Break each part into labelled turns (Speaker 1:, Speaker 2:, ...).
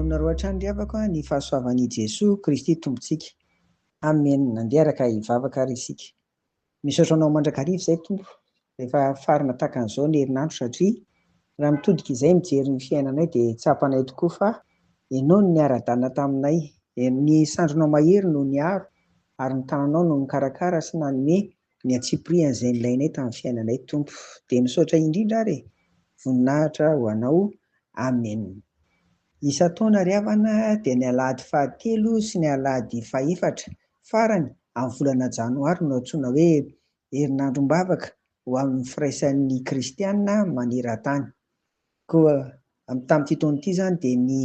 Speaker 1: aminareo hatrany ry havako ny fahasoavan'i Jesoa Kristy Tompontsika. Amen. Andeha araka hivavaka ary isika. Misaotra anao mandrakariva izay Tompo rehefa farana tahaka an'izao ny herinandro satria raha mitodika izay mijery ny fiainanay dia tsapanay tokoa fa Ianao no niara-dalana taminay, ny sandrinao mahery no niaro ary ny tananao no nikarakara sy nanome ny antsipiriany izay nilainay tamin'ny fiainanay Tompo. Dia misaotra indrindra ary e! Voninahitra ho Anao. Amen. Isan-taona ry havana dia ny alahady fahatelo sy ny alahady fahefatra farany amin'ny volana janoary no antsoina hoe herinandrom-bavaka ho amin'ny firaisan'ny kristiana maneran-tany. Koa tamin'ity taona ity izany dia ny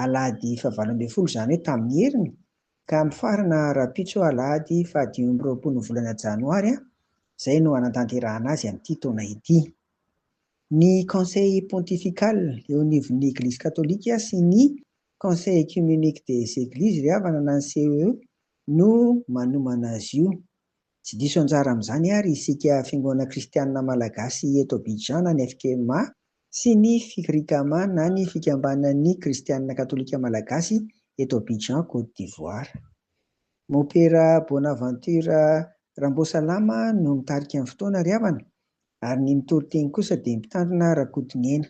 Speaker 1: alahady fahavalo ambin'ny folo izany hoe tamin'ny heriny ka mifarana rahampitso alahady fahadimy amby roapolo ny volana janoary izay no hanatanterahana azy amin'ity taona ity. Ny Conseil Pontifical eo anivon'ny Eglizy Katolika sy ny Conseil Œcuménique des Églises ry havana na ny CEE no manomana azy io. Tsy diso anjara amin'izany ary isika Fiangonana Kristianina Malagasy eto Abidjan na ny FKMA sy ny Fikrikama na ny Fikambanan'ny Kristianina Katolika Malagasy eto Abidjan Côte d'Ivoire. Mompera Bonaventure Ramboasalama no mitarika ny fotoana ry havana ary ny mitory teny kosa dia Mpitandrina Rakotoniaina.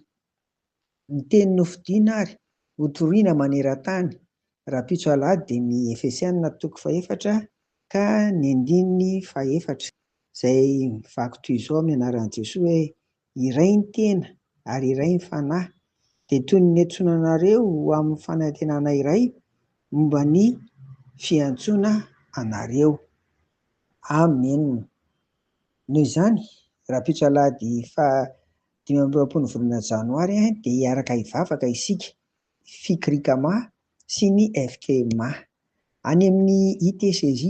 Speaker 1: Ny teny nofidina ary hotorina maneran-tany rahampitso alahady dia ny Efesiana toko fahefatra ka ny andininy fahefatra izay mivaky toy izao amin'ny anaran'i Jesoa hoe, Iray ny tena ary iray ny fanahy, dia toy ny niantsoana anareo ho amin'ny fanantenana iray momba ny fiantsoana anareo. Amena. Noho izany, rahampitso alahady faha 25 ny volana janoary dia hiaraka hivavaka isika, Fikrikama sy ny FKMA. Any amin'ny ITCJ,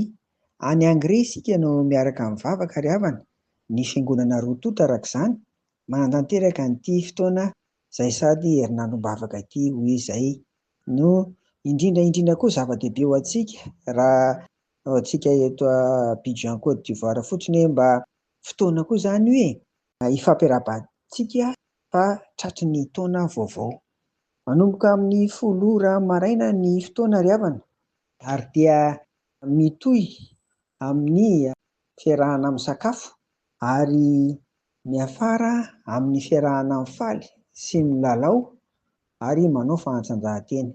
Speaker 1: any Hongrie isika no miaraka mivavaka ry havana, ny fiangonana roa tonta araka izany, manatanteraka an'ity fotoana izay sady herinandrom-bavaka ity hoy izay no indrindra indrindra koa zava-dehibe ho antsika raha ho antsika eto Abidjan Côte d'Ivoire fotsiny hoe mba fotoana koa izany io e, hifampiarahabantsika fa tratry ny taona vaovao. Manomboka amin'ny 10 ora maraina ny fotoana ry havana ary dia mitohy amin'ny fiarahana misakafo ary miafara amin'ny fiarahana mifaly sy milalao ary manao fanatanjahantena.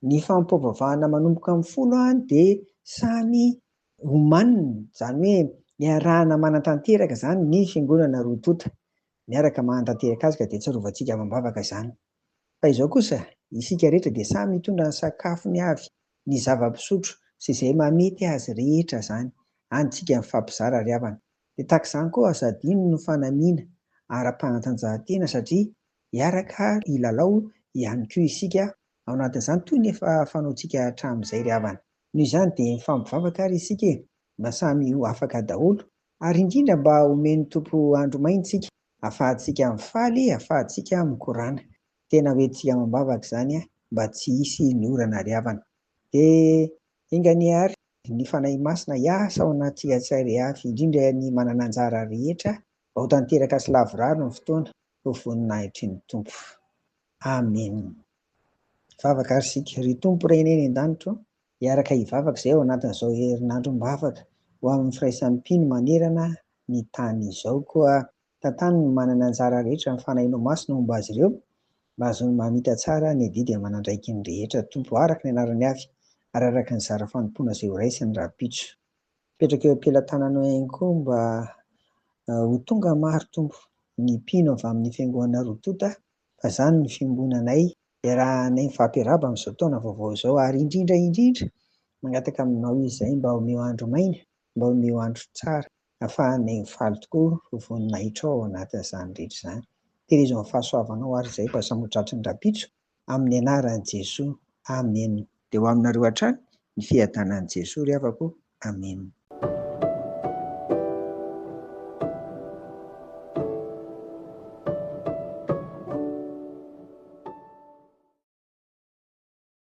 Speaker 1: Ny fampivavahana manomboka amin'ny 10 dia samy omanina, izany hoe iarahana manatanteraka izany ny fiangonana roa tonta. Miaraka manatanteraka azy ka dia tsarovantsika amam-bavaka izany. Fa izao kosa, isika rehetra dia samy mitondra ny sakafony avy, ny zava-pisotro sy izay mahamety azy rehetra izany. Any tsika mifampizara ry havana. Dia tahaka izany koa aza adino ny fanamiana ara-panatanjahantena satria hiaraka hilalao ihany koa isika ao anatin'izany toy ny efa fanaontsika hatramin'izay ry havana. Noho izany dia mifampivavaka ary isika e, mba samy ho afaka daholo ary indrindra mba omen'ny Tompo andro maina isika ahafahantsika mifaly, ahafahantsika mikorana. Tena hoentintsika amam-bavaka izany mba tsy hisy ny orana ry havana. Dia enga anie ary ny Fanahy Masina hiasa ao anatintsika tsirairay avy, indrindra ny manana anjara rehetra mba ho tanteraka sy lavorary ny fotoana ho voninahitry ny Tompo. Amen. Vavaka ary isika. Ry Tompo Rainay any an-danitra ô, hiaraka hivavaka izay ao anatin'izao herinandrom-bavaka ho amin'ny firaisan'ny mpino manerana ny tany izao. Koa tantano ny manana anjara rehetra ny Fanahinao Masina homba azy ireo mba hahazoany mamita tsara ny adidy aman'andraikiny rehetra. Tompo, araka ny anarany avy ary araka ny zara fanompoana izay horaisiny rahampitso. Mipetraka eo am-pelatananao ihany koa mba ho tonga maro, Tompo, ny mpino avy amin'ny fiangonana roa tonta, fa izany no fiombonanay, iarahanay mifampiarahaba amin'izao taona vaovao izao, ary indrindra indrindra mangataka aminao izay mba omeo andro maina, mba omeo andro tsara, ahafahanay mifaly tokoa ho voninahitrao ao anatin'izany rehetra izany. Terezo amin'ny fahasoavanao ary izay mba samy ho tratry ny rahampitso, amin'ny anaran'i Jesoa. Amen. Dia ho aminareo hatrany ny fiadanan'i Jesoa ry havako. Amen.